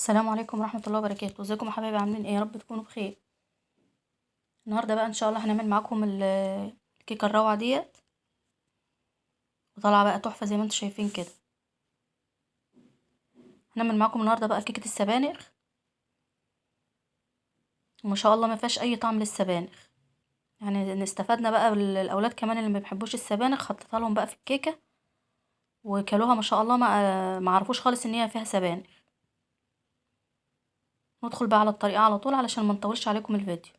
السلام عليكم ورحمة الله وبركاته. ازيكم يا حبايبي، عاملين ايه؟ يا رب تكونوا بخير. النهارده بقى ان شاء الله هنعمل معاكم الكيكه الروعة ديت، وطالعه بقى تحفة زي ما انتم شايفين كده. هنعمل معاكم النهارده بقى كيكة السبانخ، وما شاء الله ما فيهاش اي طعم للسبانخ. يعني استفدنا بقى الاولاد كمان اللي ما بيحبوش السبانخ، حطيتها لهم بقى في الكيكه وكلوها ما شاء الله، ما عرفوش خالص ان هي فيها سبانخ. ندخل بقى على الطريقة على طول علشان ما نطولش عليكم الفيديو.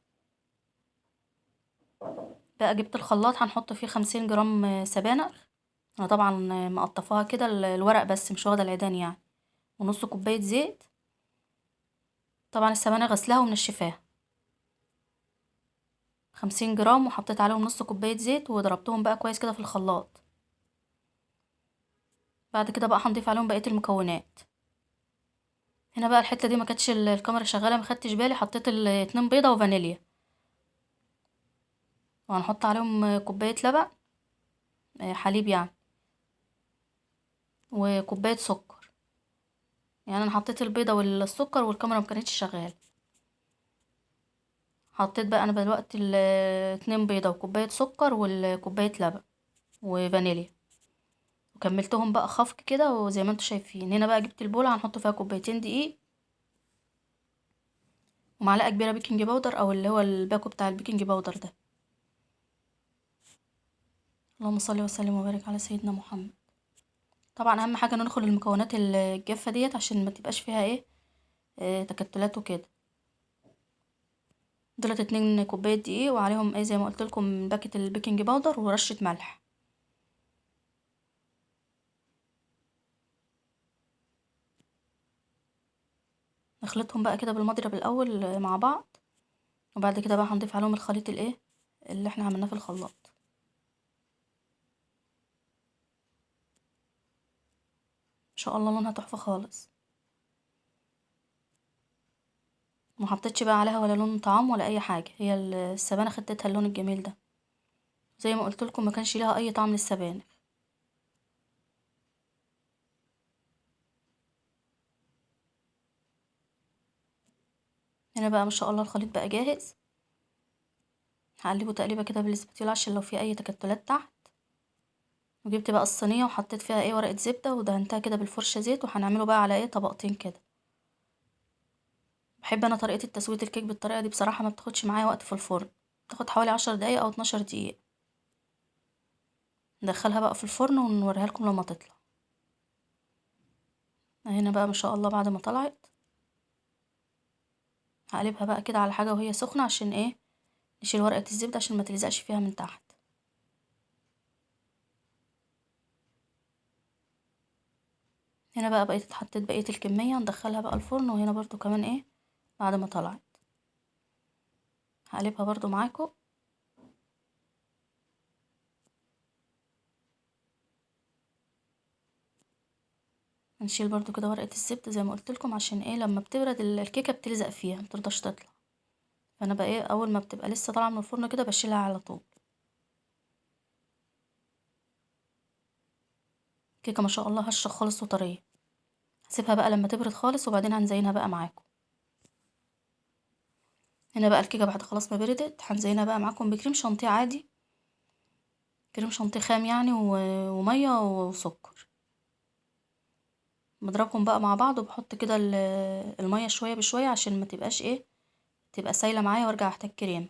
بقى جبت الخلاط، هنحط فيه 50 جرام سبانخ، انا طبعا مقطفاها كده الورق بس مش واخده العيدان يعني، ونص كوباية زيت. طبعا السبانخ غسلاها ومنشفاها 50 جرام، وحطيت عليهم نص كوباية زيت وضربتهم بقى كويس كده في الخلاط. بعد كده بقى هنضيف عليهم بقية المكونات. هنا بقى الحتة دي ما كانتش الكاميرا شغالة، ما خدتش بالي، حطيت 2 بيضة وفانيليا، وهنحط عليهم كوباية لبن حليب يعني، وكوبايه سكر. يعني انا حطيت البيضة والسكر والكاميرا ما كانتش شغالة. حطيت بقى انا دلوقتي 2 بيضة وكوبايه سكر وكوبايه لبن وفانيليا، وكملتهم بقى خفق كده وزي ما انتم شايفين. هنا بقى جبت البوله، هنحط فيها كوبايتين دقيق ومعلقة كبيرة baking powder، او اللي هو الباكو بتاع ال baking powder ده. اللهم صل وسلم وبارك على سيدنا محمد. طبعا اهم حاجة ندخل المكونات الجافه ديت عشان ما تبقاش فيها ايه تكتلات وكده. دولت 2 كوباية دقيق وعليهم ايه زي ما قلت لكم باكت ال baking powder ورشه ملح. نخلطهم بقى كده بالمضرب الاول مع بعض، وبعد كده بقى هنضيف عليهم الخليط الايه اللي احنا عملناه في الخلاط. ان شاء الله لونها تحفة خالص. ما حطيتش بقى عليها ولا لون طعام ولا اي حاجة، هي السبانخ اديتها اللون الجميل ده. زي ما قلت لكم ما كانش ليها اي طعم للسبانخ. هنا بقى ما شاء الله الخليط بقى جاهز. هقلبه تقليبه كده بالسباتيولا عشان لو في اي تكتلات تحت. وجبت بقى الصينية وحطيت فيها ايه ورقة زبدة ودهنتها كده بالفرشه زيت، وهنعمله بقى على ايه طبقتين كده. بحب انا طريقه التسوية الكيك بالطريقة دي بصراحة، ما بتاخدش معايا وقت في الفرن، بتاخد حوالي 10 دقايق او 12 دقيقة. ندخلها بقى في الفرن ونوريها لكم لما تطلع. هنا بقى ما شاء الله بعد ما طلعت هقلبها بقى كده على حاجة وهي سخنة عشان ايه نشيل ورقة الزبدة عشان ما تلزقش فيها من تحت. هنا بقى بقيت حطيت بقية الكمية، ندخلها بقى الفرن. وهنا برضو كمان ايه بعد ما طلعت هقلبها برضو معاكم. هنشيل برضو كده ورقة الزبدة زي ما قلت لكم عشان ايه لما بتبرد الكيكه بتلزق فيها ما بترضاش تطلع. فانا بقى ايه اول ما بتبقى لسه طالعه من الفرن كده بشيلها على طول. الكيكه ما شاء الله هشه خالص وطريه. هسيبها بقى لما تبرد خالص وبعدين هنزينها بقى معاكم. هنا بقى الكيكه بعد خلاص ما بردت هنزينها بقى معاكم بكريم شانتيه عادي، كريم شانتيه خام يعني، ومية وسكر. بضربهم بقى مع بعض وبحط كده المية شوية بشوية عشان ما تبقاش ايه تبقى سايله معايا وارجع احتاج كريمة.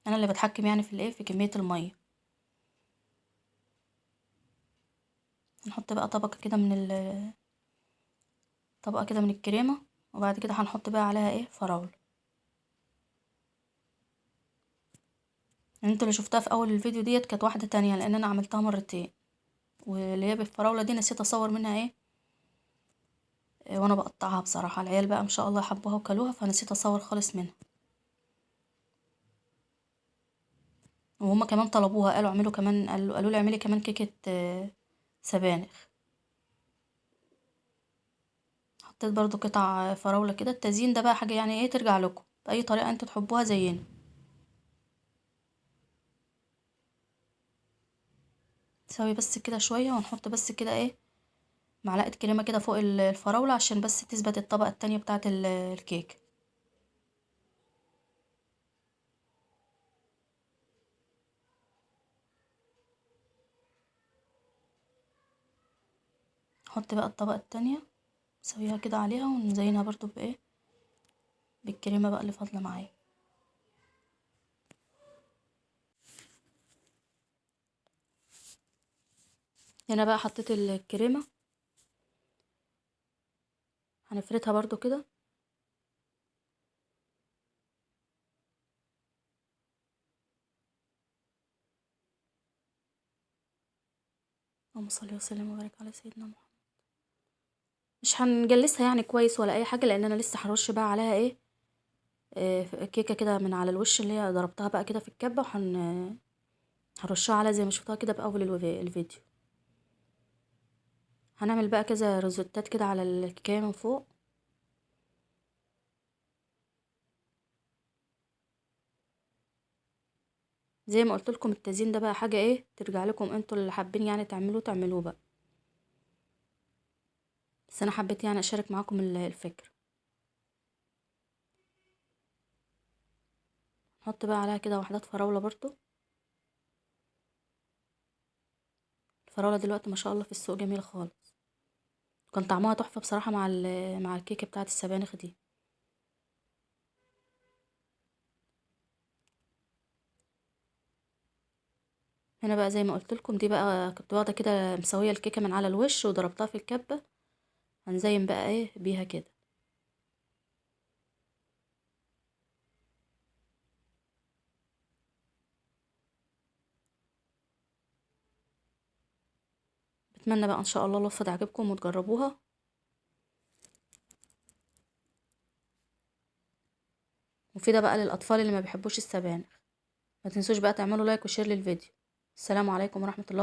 انا اللي بتحكم يعني في الايه في كمية المية. نحط بقى طبقه كده من طبقه كده من الكريمة، وبعد كده هنحط بقى عليها ايه فراوله. انتوا اللي شفتها في اول الفيديو ديت كانت واحدة تانية لان انا عملتها مرتين، واللي هي بالفراوله دي نسيت اصور منها ايه وانا بقطعها. بصراحة العيال بقى ما شاء الله حبوها وكلوها فنسيت اصور خالص منها، وهما كمان طلبوها قالوا اعملوا كمان، قالوا لي اعملي كمان كيكة سبانخ. حطيت برضو قطع فراوله كده. التزيين ده بقى حاجة يعني ايه ترجع لكم باي طريقه انتوا تحبوها زينا. نسوي بس كده شوية ونحط بس كده ايه معلقة كريمة كده فوق الفراولة عشان بس تثبت الطبقة التانية بتاعة الكيك. نحط بقى الطبقة التانية نسويها كده عليها، ونزينها برضو بايه بالكريمة بقى اللي فاضلة معايا. هنا بقى حطيت الكريمة، هنفردها برضو كده. اللهم صل وسلم وبارك على سيدنا محمد. مش هنجلسها يعني كويس ولا اي حاجة، لان انا لسه هرش بقى عليها ايه كيكة كده من على الوش اللي هي ضربتها بقى كده في الكبه، هرشها على زي ما شفتوها كده باول الفيديو. هنعمل بقى كذا روزوتات كده على الكيكه من فوق. زي ما قلت لكم التزيين ده بقى حاجة ايه ترجع لكم انتوا اللي حابين يعني تعملوه بقى، بس انا حبيت يعني اشارك معاكم الفكرة. نحط بقى عليها كده وحدات فراوله برضو. الفراوله دلوقتي ما شاء الله في السوق جميلة خالص، كان طعمها تحفة بصراحة مع الكيكه بتاعه السبانخ دي. هنا بقى زي ما قلت لكم دي بقى كنت واخده كده مسويه الكيكه من على الوش وضربتها في الكبه، هنزين بقى ايه بيها كده. بتمنى بقى ان شاء الله الوصفة تعجبكم وتجربوها. مفيدة بقى للاطفال اللي ما بيحبوش السبانخ. ما تنسوش بقى تعملوا like و share للفيديو. السلام عليكم ورحمة الله وبركاته.